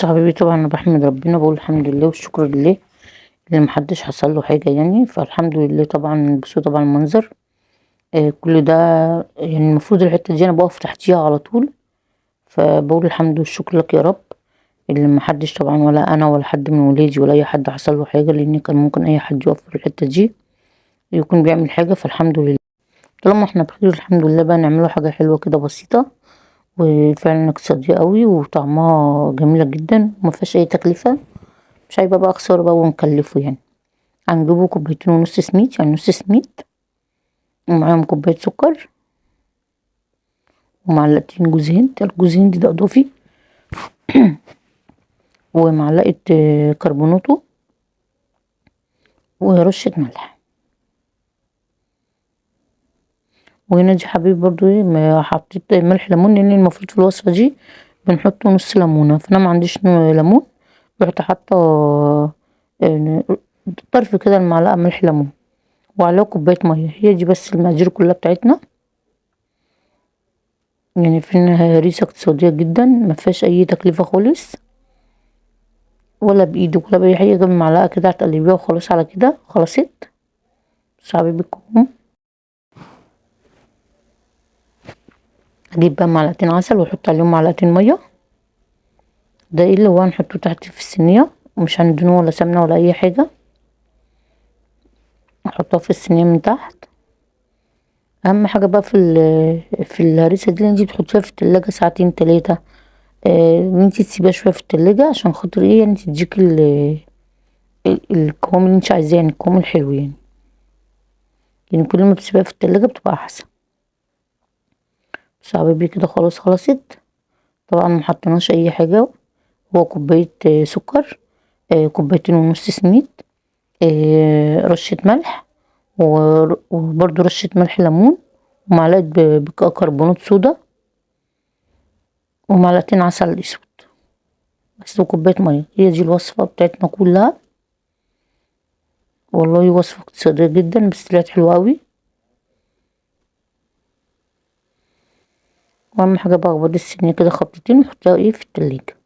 بصوا حبايبي، طبعا انا بحمد ربنا، بقول الحمد لله والشكر لله اللي محدش حصل له حاجة يعني، فالحمد لله. طبعا بصوا طبعا المنظر كل ده يعني المفروض الحتة دي انا بقف تحتيها على طول، فبقول الحمد والشكر لك يا رب اللي محدش طبعا ولا انا ولا حد من ولادي ولا اي حد حصل له حاجة، لان كان ممكن اي حد يقف في الحتة دي يكون بيعمل حاجة. فالحمد لله طالما احنا بخير الحمد لله بقى نعمله حاجة حلوة كده بسيطة وفعلا اقتصادية قوي وطعمها جميلة جدا ومفيهاش اي تكلفة، مش هيبقى بقى خسارة بقى ونكلفه يعني. هنجيبه كوبايتين ونص سميد، يعني نص سميد، ومعاهم كوباية سكر ومعلقتين جوز هند، الجوز هند ده اضافي، ومعلقة كربوناتو ورشة ملح. وهنا دي حبيبي برضو ايه ما حطيت ملح ليمون، لان المفروض في الوصفة دي بنحط نص ليمونة، فانا ما عنديش ليمون، رحت حاطة طرف كده المعلقة ملح ليمون وعليها كوباية مية. هي دي بس المقادير كلها بتاعتنا يعني. فيها هريسة اقتصادية جدا ما فيهاش اي تكلفة خالص، ولا بايدك ولا باي حاجة، معلقة كده هتقلبيها وخلاص على كده خلصت. بصوا حبايبي الكم، هجيب بقى معلقتين عسل واحط عليهم معلقتين مية، ده ايه اللي هو هنحطه تحت في الصينية، ومش هندهنه ولا سمنة ولا اي حاجة، نحطها في الصينية من تحت. اهم حاجة بقى في الهريسة دي ان انتي تحطيها في التلاجة ساعتين تلاتة، ان انتي تسيبيها شوية في التلاجة عشان خاطر ايه يعني تديكي القوام اللي انتي عايزاه، يعني القوام الحلو يعني. يعني كل ما بتسيبيها في التلاجة بتبقى احسن. بصوا حبايبي كده خلاص خلصت، طبعا ما حطيناش اي حاجة، هو كوباية سكر، كوبايتين ونص سميد، رشة ملح، وبرده رشة ملح ليمون، ومعلقة كربونات صودا، ومعلقتين عسل اسود بس، وكوباية مية. هي دي الوصفة بتاعتنا كلها، والله وصفة اقتصادية جدا بس طلعت حلوة قوي. واهم حاجة بقى اخبطي الصينية كده خبطتين وحطيها ايه في التلاجة.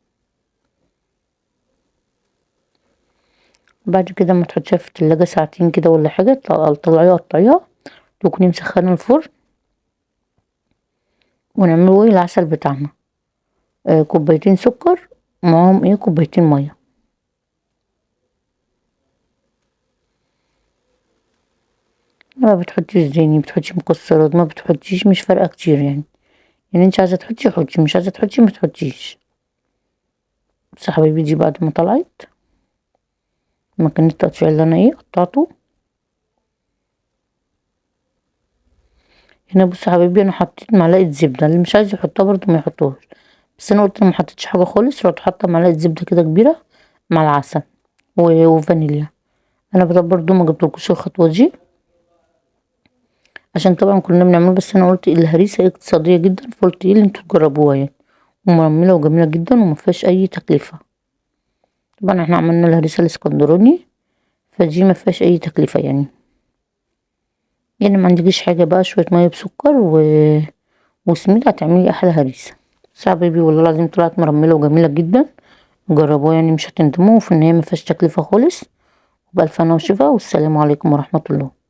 بعد كده ما تحطيها في التلاجة ساعتين كده ولا حاجة، طلعيها قطعيها، تكوني مسخنة الفرن. ونعمله ايه العسل بتاعنا، كوبايتين سكر معاهم ايه كوبايتين مية. ما بتحطيش زيني، بتحطي مكسرات، ما بتحطيش، مش فارقة كتير يعني، يعني انت عايزة تحطي حطي، مش عايزة تحطي ما تحطيش. بس يا حبايبي دي بعد ما طلعت مكان التقطيع اللي انا ايه قطعته هنا. بصوا يا حبايبي انا حطيت معلقة زبدة، اللي مش عايز يحطها برضو ما يحطوهاش، بس انا قلت انا ما حطيتش حاجة خالص، رحت حاطة معلقة زبدة كده كبيرة مع العسل وفانيليا. انا برضو ما جبتلكوش الخطوة دي عشان طبعا كلنا بنعمله، بس انا قلت الهريسة اقتصادية جدا، فقلت ايه اللي انتوا تجربوها يعني، ومرملة وجميلة جدا وما فيهاش اي تكلفة. طبعا احنا عملنا الهريسة الاسكندراني فدي ما فيهاش اي تكلفة يعني، يعني ما عندكيش حاجة بقى شوية مية بسكر وسميد هتعملي احلى هريسة. بس يا حبايبي والله العظيم طلعت مرملة وجميلة جدا، جربوها يعني مش هتندموا، وفي النهاية ما فيهاش تكلفة خالص. وبألف هنا وشفا، والسلام عليكم ورحمة الله.